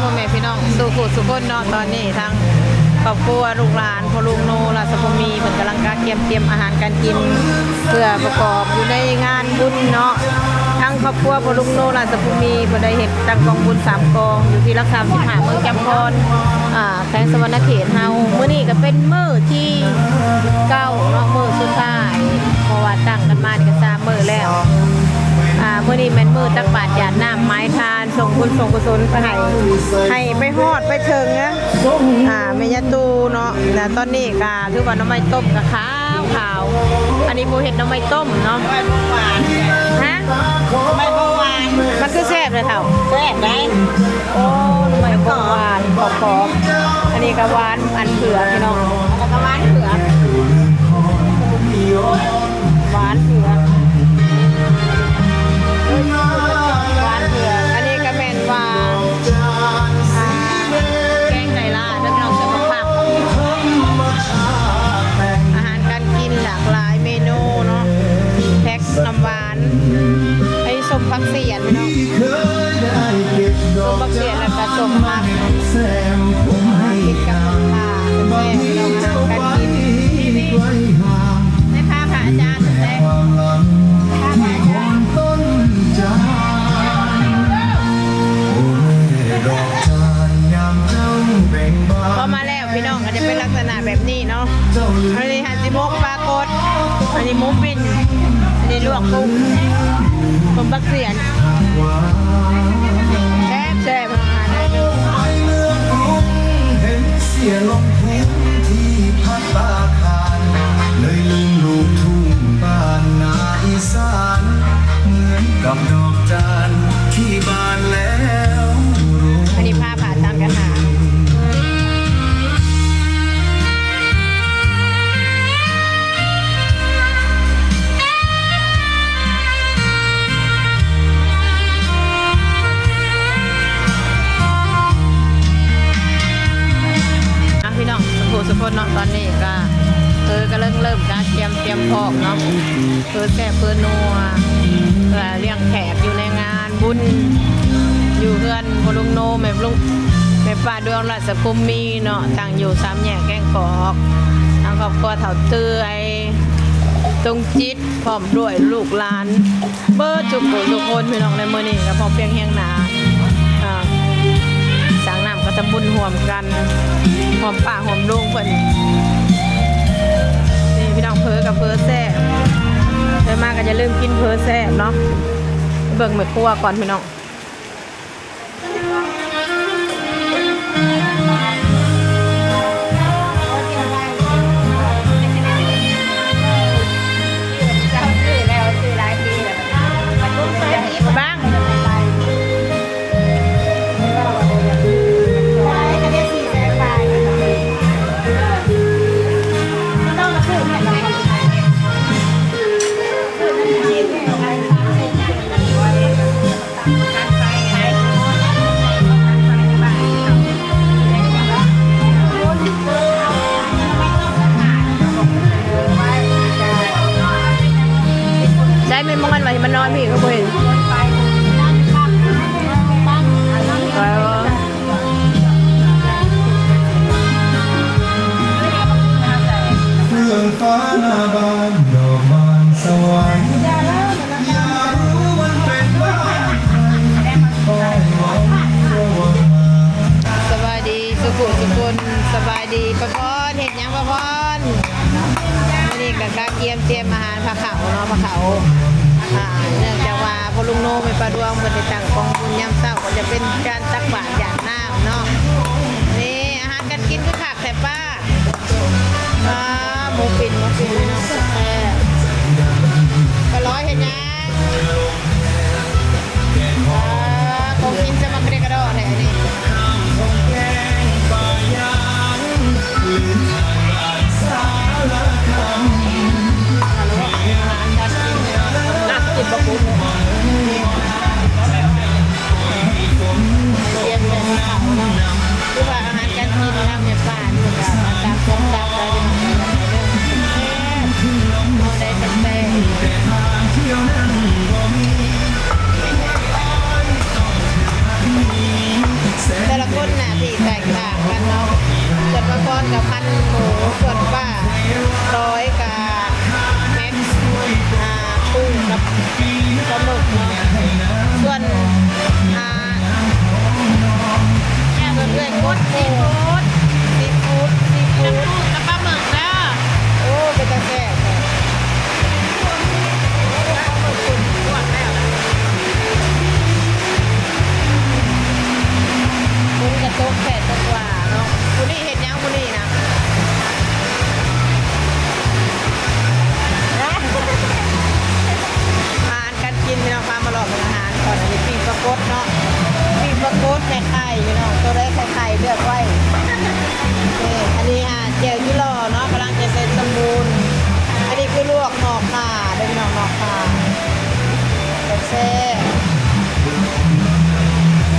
ພໍ່ແມ່ພີ່ນ້ອງສູ່ຜູ້ສູ່ຄົນເນາະ, ຕອນນີ້ທາງຄອບຄົວລູກຫຼານພໍ່ລຸງໂນ ລາຊະພູມີ ເພິ່ນກຳລັງກະກຽມຕຽມອາຫານການກິນ ເພື່ອປະກອບຢູ່ໃນງານບຸນເນາະ. ທາງຄອບຄົວພໍ່ລຸງໂນ ລາຊະພູມີ ເພິ່ນໄດ້ເຮັດຕັ້ງກອງບຸນສາມກອງ ຢູ່ທີ່ຫຼັກສາມສິບຫ້າ ເມືອງຈຳພອນ ອາ ແຂວງສະຫວັນນະເຂດເຮົາ. ມື້ນີ້ກະເປັນມື້ທີເກົ້າເນາະ, ມື້ສຸດທ້າຍ ເພາະວ່າຕັ້ງກັນມານີ້ກະສາມມື້ແລ້ວ. ອາ ມື້ນີ້ແມ່ນມື້ຕັກບາດຢາດນ້ຳ ໝາຍທານ ສົ່ງບຸນສົ່ງກຸສົນໄປໃຫ້ ໃຫ້ໄປຮອດໄປເຖິງ ອາ ແມ່ຍ່າຕູ້ເນາະ. ແລະຕອນນີ້ກະຖືວ່າໜໍ່ໄມ້ຕົ້ມກະຂາວໆ. ອັນນີ້ຜູ້ເຮັດໜໍ່ໄມ້ຕົ້ມເນາະ. ຮະ? ໜໍ່ໄມ້ບົວຫວານ. ມັນຄືແຊບເລີຍເຖົ້າ. ແຊບໄດ໋. ໂອ້ ໜໍ່ໄມ້ບົວຫວານ ຂອບໆ. ອັນນີ້ກະຫວານອັນເຜືອກພີ່ນ້ອງ. ແລ້ວກະຫວານເຜືອກ. ຫວານເຜືອກ ຫວານເຜືອກ. ອັນນີ້ກະແມ່ນວ່າ ອາ ແກງໄກ່ລາວເດີພີ່ນ້ອງ ເຊິ່ງບັກຜັກ. ອາຫານການກິນຫຼາກຫຼາຍເມນູເນາະ. ແພັກນ້ຳຫວານ ອັນນີ້ສົ້ມຜັກສຽນພີ່ນ້ອງ ສົ້ມຜັກສຽນ ແລ້ວກະສົ້ມຜັກ ກິນກັບໝາກຂ່າແຊບໆ ພີ່ນ້ອງ. ອາຫານການກິນ ໃຫ້ພາພະອາຈານ ໃຫ້ພາພະອາຈານ. ພໍມາແລ້ວພີ່ນ້ອງ ກະຈະເປັນລັກສະນະແບບນີ້ເນາະ. ອັນນີ້ຫາຊິໝົກປາກົດ ອັນນີ້ໝູປິ່ນ ອັນນີ້ລວກກຸ້ງ ຕົ້ມບັກສຽນ ແຊບໆ. ອັນນີ້ພາພະອາຈານກະຫາ ອ່ະ ພີ່ນ້ອງ ສຸຂູສຸຄົນເນາະ. ຕອນນີ້ກະ ເອີ ກະເລີ່ມ ເລີ່ມກະກຽມ ກຽມພ້ອມເນາະ ເພື່ອແຊບເພື່ອນົວ ເພື່ອລ້ຽງແຂກຢູ່ໃນງານບຸນ ຢູ່ເຮືອນພໍ່ລຸງໂນ ແມ່ລຸງ ແມ່ປ້າດວງ ລາຊະພູມີເນາະ ຕັ້ງຢູ່ສາມແຍກແກ້ງກອກ. ທາງຄອບຄົວເຖົ້າເຕື້ອຍ ຕົງຈິດ ພ້ອມດ້ວຍລູກຫຼານ ເບິດທຸກຜູ້ທຸກຄົນພີ່ນ້ອງ. ໃນມື້ນີ້ກະພໍພຽງຮຽງໜ້າ ອາ ສ້າງນ້ຳກະທຳບຸນຮ່ວມກັນ ຮ່ວມປ້າຮ່ວມລຸງເພິ່ນ. ນີ້ພີ່ນ້ອງ ເຝີກະເຝີແຊບ ໄດ້ມາກະຢ່າລືມກິນເຝີແຊບເນາະ. ເບິ່ງແມ່ຄົວກ່ອນພີ່ນ້ອງ. ໃຊ້ແມ່ນບໍ່ ມັນວ່າມານອນພີ້ກະບໍ່ເຫັນ. ເອີ ສະບາຍດີສຸຂູສຸຄົນ ສະບາຍດີປ້າພອນ ເຮັດຫຍັງປ້າພອນ? ມື້ນີ້ກະກະກຽມຕຽມອາຫານພາເຂົ້າເນາະ ພາເຂົ້າ ອາ ເນື່ອງຈາກວ່າພໍ່ລຸງໂນ ແມ່ປ້າດວງ ເພິ່ນໄດ້ຕັ້ງກອງບຸນຍາມເຊົ້າ ກະຈະເປັນການຕັກບາດຢາດນ້ຳເນາະ. ນີ້ອາຫານການກິນຄືຄັກແທ້ປ້າ. ອ່າ ໝູປິ່ນ ໝູປິ່ນພີ່ນ້ອງ ແຊບໆ. ປ້າລອຍເຮັດຫຍັງ? ອ່າ ຂອງກິນສະໝັກກະເດກະດໍແທ້ນີ້. ຕຽມແບບເຂົາເນາະ ຄືວ່າອາຫານການກິນນຳແມ່ປ້ານີ້ກະຕາມຄວາມຕັກໄດ້ເດີ້ ແຊບ ເຮົາໄດ້ແຊບໆ. ແຊ ຄົນໜ້າທີ່ແຕກຕ່າງກັນເນາະ. ສ່ວນປາຄອນກໍພັນໝູ, ສ່ວນປ້າລອຍກໍແມັກ ອ່າ ປູກັບປາໝຶກເນາະ. ສ່ວນ ອ່າ ສ່ວນເອື້ອຍກົດ ຊີຟູດ ຊີຟູດ ຊີຟູດ ປູກັບປາໝຶກເດີ. ໂອ້ ເປັນຕາແຊບແທ້. ຝົນກະຕົກແທ້ຕົກວ່າເນາະ. ຜູ້ນີ້ເຮັດຫຍັງຜູ້ນີ້ນະ? ອາຫານການກິນພີ່ນ້ອງ ພາມາເລາະເບິ່ງອາຫານກ່ອນ. ອັນນີ້ປີ້ງປາກົດເນາະ, ປີ້ງປາກົດແມ່ໄຂ່ພີ່ນ້ອງ, ໂຕໃດໄຂ່ໆເລືອກໄວ້. ນີ້ ອັນນີ້ ອ່າ ແຈ່ວຈີ່ລໍ່ເນາະ, ກຳລັງຈະເສັດສົມບູນ. ອັນນີ້ຄືລວກໜໍ່ຂ່າເດີພີ່ນ້ອງ, ໜໍ່ຂ່າ ແຊບ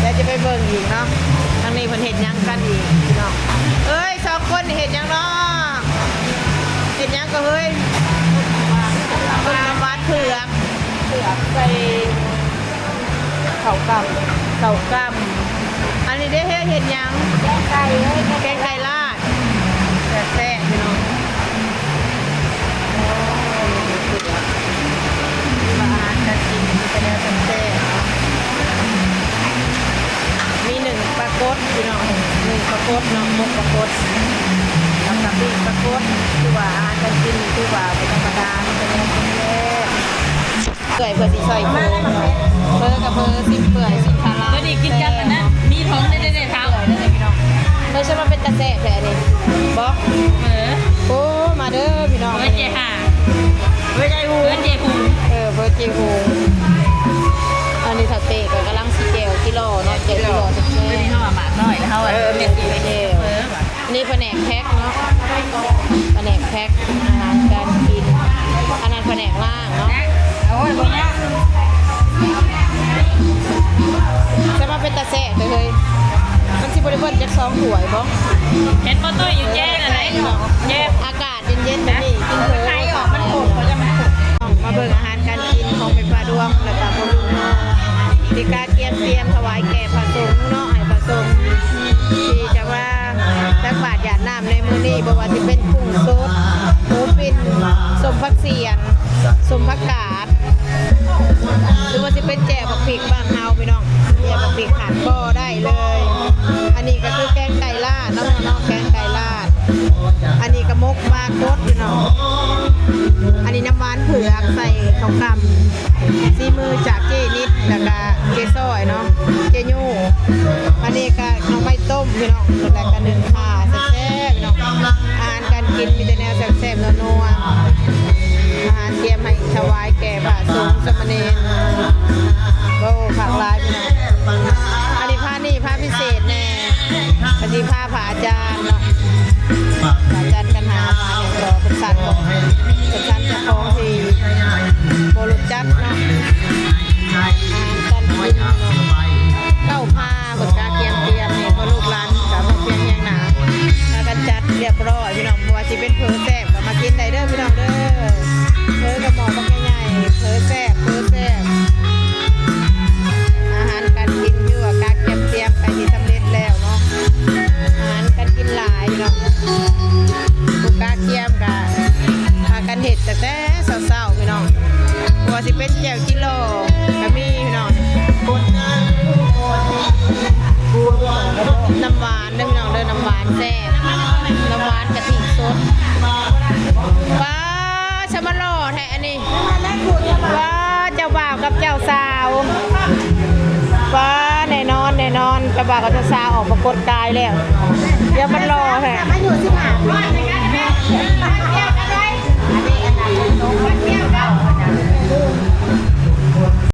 ໆ. ດຽວຈະໄປເບິ່ງອີກເນາະ, ທາງນີ້ເພິ່ນເຮັດຫຍັງກັນອີກພີ່ນ້ອງ. ເອີຍ ສອງຄົນນີ້ເຮັດຫຍັງເນາະ? ເຮັດຫຍັງກໍເຮີ້ຍ? ຕົ້ມນ້ຳຫວານເຜືອກ ເຜືອກໃສ່ເຂົ້າກ່ຳ ເຂົ້າກ່ຳ. ອັນນີ້ເດ້ ເຮັດຫຍັງ? ແກງໄກ່ເອີຍ ແກງໄກ່ລາດ ແຊບໆ ພີ່ນ້ອງ. ໂອ້ຍ ອາຫານການກິນມີແຕ່ແນວແຊບໆເນາະ. ມີໜຶ້ງປາກົດພີ່ນ້ອງ, ໜຶ້ງປາກົດເນາະ, ໝົກປາກົດ ແລ້ວກໍປີ້ງປາກົດ. ຄືວ່າອາຫານການກິນນີ້ ຄືວ່າບໍ່ທຳມະດາ, ມີແຕ່ແນວແຊບ. ເອື້ອຍເພິ່ນຊິຊ່ອຍເຝີ ເຝີກັບເຝີ ຊີ້ນເປື່ອຍ ຊີ້ນຂາລາ ເພິ່ນນີ້ກິນກັບອັນນັ້ນ ມີຜົງເດ້ໆໆ ເຖົ້າ ເອີຍ ຊັ້ນວ່າເປັນຕາແຊບແທ້ນີ້ ບໍ່? ເອີ ໂອ້ ມາເດີພີ່ນ້ອງ ເຝີເຈຫ້າ ເຝີເຈຫູ ເຝີເຈຫູ ເອີ ເຝີເຈຫູ. ອັນນີ້ເຖົ້າເຕ້ກໍກຳລັງຊິແຈ່ວຈີ່ລໍ່ເນາະ, ແຈ່ວຈີ່ລໍ່ແຊບໆ ເຮົາວ່າໝາກນ້ອຍ ແລ້ວເຮົາວ່າ ເອີ ແມ່ນກິນແຈ່ວ ເຝີວ່າ. ນີ້ພະແນກແພັກເນາະ, ພະແນກແພັກອາຫານການກິນ, ອັນນັ້ນພະແນກລ້າງເນາະ. ໂອ້ຍ ບໍ່ຍາກ. ແຕ່ວ່າເປັນຕາແຊບເດີເຮີ້ຍ, ມັນຊິບໍ່ໄດ້ເບິດຈັກສອງຖ້ວຍບໍ່? ເຫັນບໍ່ຕຸ້ຍຢູ່ແຈ້ງອັນໃດເນາະ, ແຈ້ງ ອາກາດເຢັນໆແບບນີ້ ກິນເຜີ ໄຂ່ອອກມັນຂົມ ເຂົາຈະມັນຂົມ. ມາເບິ່ງອາຫານການກິນຂອງແມ່ປ້າດວງ ແລ້ວກໍພໍ່ລຸງເນາະ, ທີ່ກະກຽມຕຽມຖວາຍແກ່ພະສົງເນາະ, ໃຫ້ພະສົງທີ່ຈະມາ ຕັກບາດຢາດນ້ຳໃນມື້ນີ້, ບໍ່ວ່າຊິເປັນກຸ້ງສົດ, ໝູປີ້ນ, ສົ້ມຜັກສຽນ, ສົ້ມຜັກກາດ ຫຼືວ່າຊິເປັນແຈ່ວບັກພິກບ້ານເຮົາພີ່ນ້ອງ, ແຈ່ວບັກພິກຂາດບໍ່ໄດ້ເລີຍ. ອັນນີ້ກໍຄືແກງໄກ່ລາດເນາະ, ເນາະ ແກງໄກ່ລາດ. ອັນນີ້ກໍໝົກປາກົດພີ່ນ້ອງ, ອັນນີ້ນ້ຳຫວານເຜືອກໃສ່ເຂົ້າກ່ຳ ສີມືຈາກເຈ້ນິດ ແລ້ວກະເຈ້ຊ້ອຍເນາະ, ເຈ້ຍູ້. ອັນນີ້ກະໜໍ່ໄມ້ຕົ້ມພີ່ນ້ອງ, ແລ້ວກະໜຶ້ງຂ່າແຊບໆພີ່ນ້ອງ. ອາຫານການກິນມີແຕ່ແນວແຊບໆ ນົວໆ, ອາຫານຕຽມໃຫ້ຖວາຍແກ່ພະສົງສາມະເນນ. ໂອ້ ຄັກຫຼາຍພີ່ນ້ອງ. ອັນນີ້ພະນີ້ພະພິເສດແນ່, ອັນນີ້ພະ ພະອາຈານເນາະ, ພະອາຈານກັນຫາມານີ້ກໍເປັນສັນ ເປັນສັນເຈົ້າຂອງທີ່ບໍ່ຮູ້ຈັກເນາະ. ອາຫານການກິນເນາະ, ເກົ້າພາເພິ່ນກະກຽມຕຽມໃຫ້ພໍ່ລູກຫຼານກະພໍພຽງຮຽງໜ້າ ພາກັນຈັດຮຽບຮ້ອຍພີ່ນ້ອງ. ບໍ່ວ່າຊິເປັນເຝີແຊບກໍມາກິນໄດ້ເດີພີ່ນ້ອງເດີ, ເຝີກະໝໍ້ບັກໃຫຍ່ໆ ເຝີແຊບ ເຝີແຊບ. ອາຫານການກິນຖືວ່າກະກຽມຕຽມໄປທີ່ສຳເລັດແລ້ວເນາະ, ອາຫານການກິນຫຼາຍເນາະ. ຜູ້ກະກຽມກະພາກັນເຮັດຕັ້ງແຕ່ເຊົ້າໆ ພີ່ນ້ອງ, ບໍ່ວ່າຊິເປັນແຈ່ວຈີ່ລໍ່ກະມີພີ່ນ້ອງ, ນ້ຳຫວານເດີພີ່ນ້ອງເດີ, ນ້ຳຫວານແຊບ, ນ້ຳຫວານກະທິສົດ. ປາ ສະມາຫຼໍ່ແທ້ອັນນີ້. ວ້າ ເຈົ້າບ່າວກັບເຈົ້າສາວ, ວ້າ ແນ່ນອນ ແນ່ນອນ, ເຈົ້າບ່າວກັບເຈົ້າສາວອອກປາກົດກາຍແລ້ວ. ດຽວມັນຫຼໍ່ແທ້. ອາຍຸສິບຫ້າປີ.